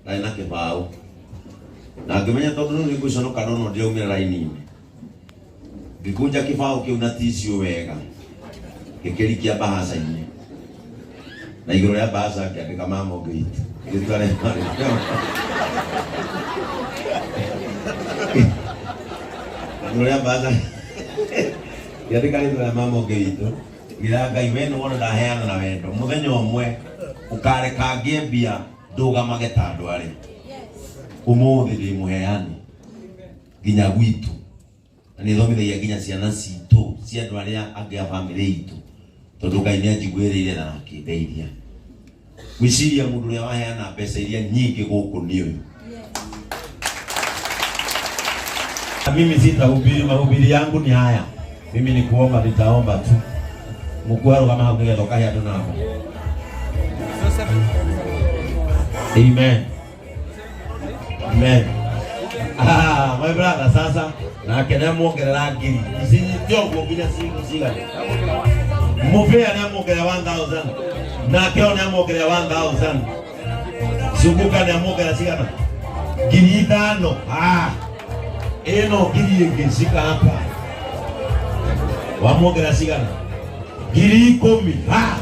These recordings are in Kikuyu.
Ndarĩ na kĩbaũ na ngĩmenya tondũ rĩu nĩngũconoka ndona ndĩraumĩra raini-inĩ, ngĩkũnja kĩbaũ kĩu na tissue wega, ngĩkĩrikia mbahaca-inĩ, na igũrũ rĩa mbahaca ngĩandĩka mama ũngĩ witũ, ngĩtua rĩtwa igũrũ rĩa mbahaca ngĩandĩka rĩtwa rĩa mama ũngĩ witũ. Ngĩra Ngai, we nĩwona ndaheana na wendo, mũthenya ũmwe ũkareka ngĩe mbia ndũgamage ta andũ arĩa ũmũthĩ ndĩ mũheani nginya gwitũ, na nĩ thomithagia nginya ciana citũ cia andũ arĩa angĩ a bamĩrĩ itũ, tondũ Ngai nĩ anjiguĩrĩire na akĩndeithia. Gwĩciria mũndũ ũrĩa waheana mbeca iria nyingĩ gũkũ nĩ ũyũ. Mimi sitahubiri, mahubiri yangu ni haya. Mimi ni kuomba, nitaomba tu. Mkuu kama hau nĩgetha ũkahe andũ namba. Amen. Amen. Ah, my brother, sasa nake nĩamuongerera ngiri ici tioguo nginya cigana mubea nĩamuongerera 1000 nake o nĩamuongerera 1000 Zunguka nĩamuongerera cigana 5,000. Ah, ĩno ngiri ĩngĩ cika hapa wamuongerera cigana 10,000. Ah,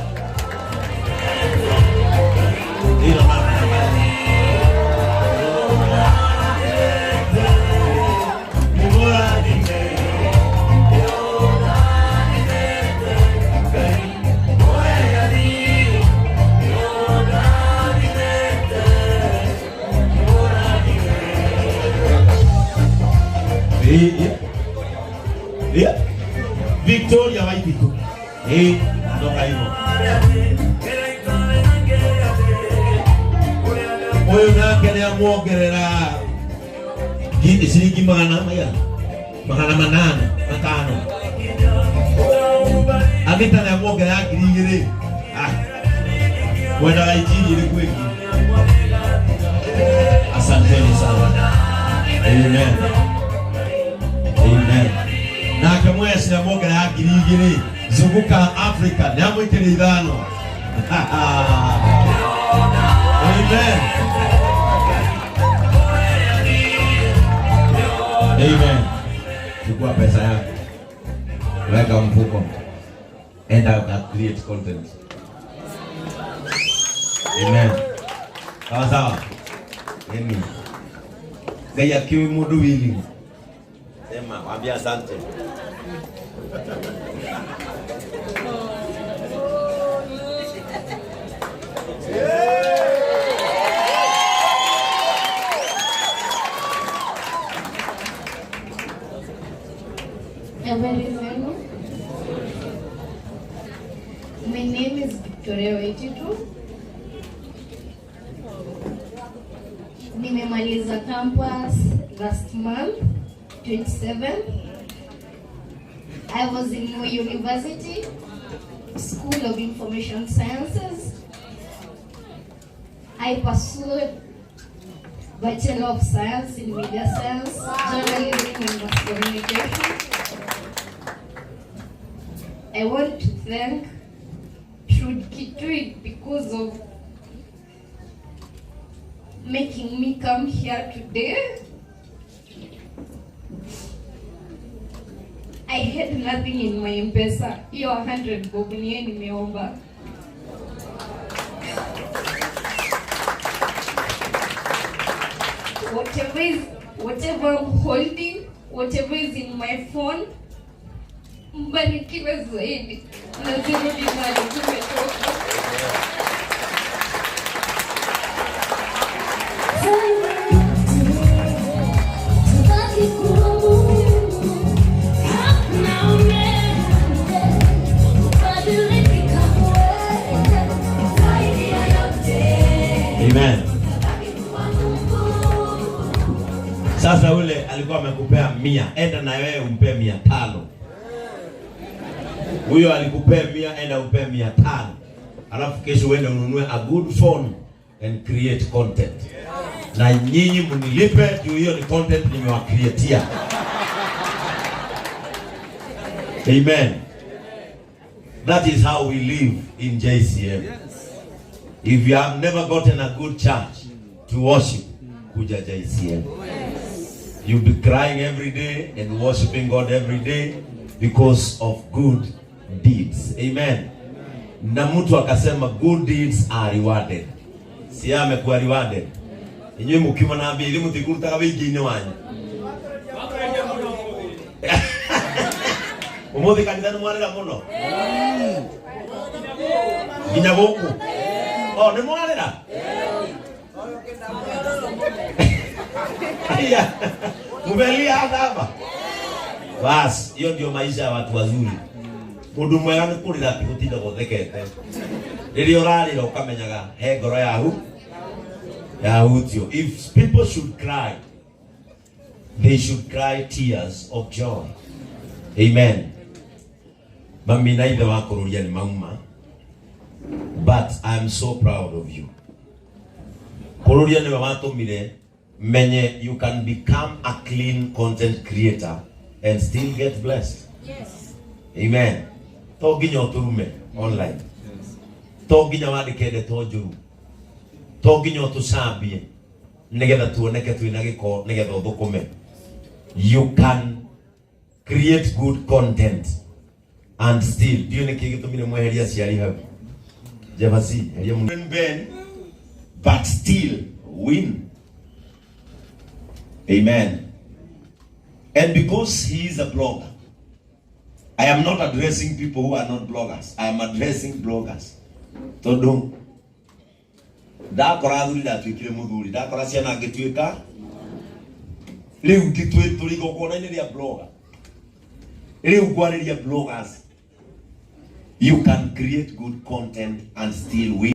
ĩno Yeah. Victoria Waititu. Eh, ndoka hivyo. Ũyũ nake nĩ amuongerera ciringi magana maigana 805. Anita nĩ amuongerera 2,000. Ah. Mwendaga injiri ĩrĩkũ ĩngĩ? Asanteni sana. Amen. Amen. Nake mweci nĩ amuongerera 2,000. Zunguka Africa nĩ amwĩkĩria 5. Amen. Amen. Chukua pesa yako, weka mfuko, enda uka create content. Amen. Sawa sawa. Amen. Ngai akiwe mundu willing. Sema, waambie asante. Habari zenu. My name is Victoria Waititu. Nimemaliza campus last month, 27. I was in Moi University, School of Information Sciences. I pursued Bachelor of Science in Media Science, Journalism and Mass Communication. I want to thank Trude Kitui because of making me come here today. I had nothing in my M-Pesa. Hiyo 100 bob ni nimeomba. Whatever I'm holding, whatever is in my phone, mbarikiwe zaidi na zirudi mahali zimetoka. Amen. Sasa ule alikuwa amekupea 100, enda na wewe umpe 500. Huyo alikupea 100, enda umpe 500. Alafu kesho uende ununue a good phone and create content. Na nyinyi mnilipe juu hiyo ni content nimewacreatia. Amen. That is how we live in JCM. If you have never gotten a good church, To worship, kuja JCM. You'll be crying every day and worshiping God every day because of good deeds. Amen. Na mtu akasema good deeds are rewarded. Si amekuwa rewarded. Inyuĩ mũkiuma na mbia iria mũtikũrutaga wĩingĩ-inĩ wanyu. Ũmũthĩ kanitha nĩ mwarĩra mũno nginya gũkũ. O nĩ mwarĩra. Aya, mumelia hata hapa. Bas, hiyo ndio maisha ya watu wazuri. Mundu mwega nĩ kũrĩra ti gũtinda gũthekete. Rĩrĩa ũrarĩra ũkamenyaga he ngoro yahu yahutio. If people should cry, they should cry tears of joy. Amen. Mami na ithe wa kũrũria nĩ mauma. But I am so proud of you. Kũrũria nĩwe watũmire menye you can become a clean content creator and still get blessed. Yes. Amen. To nginya ũtũrume online. To nginya wandĩke ndeto njũru. To nginya ũtũcambie nĩgetha tuoneke twĩna gĩko nĩgetha ũthũkũme. You can create good content and still ndiũĩ nĩkĩ gĩtũmire mweherie aciari hau. Jefferson, heria mũno. Ben, but still win. Amen. And because he is a blogger, I am not addressing people who are not bloggers. I am addressing bloggers. Tondu ndakora athuri ndatuĩkire mũthuri, ndakora ciana ngĩtuĩka rĩu tũrĩ igongona-inĩ rĩa blogger. Rĩu ngwarĩria bloggers. You can create good content and still win.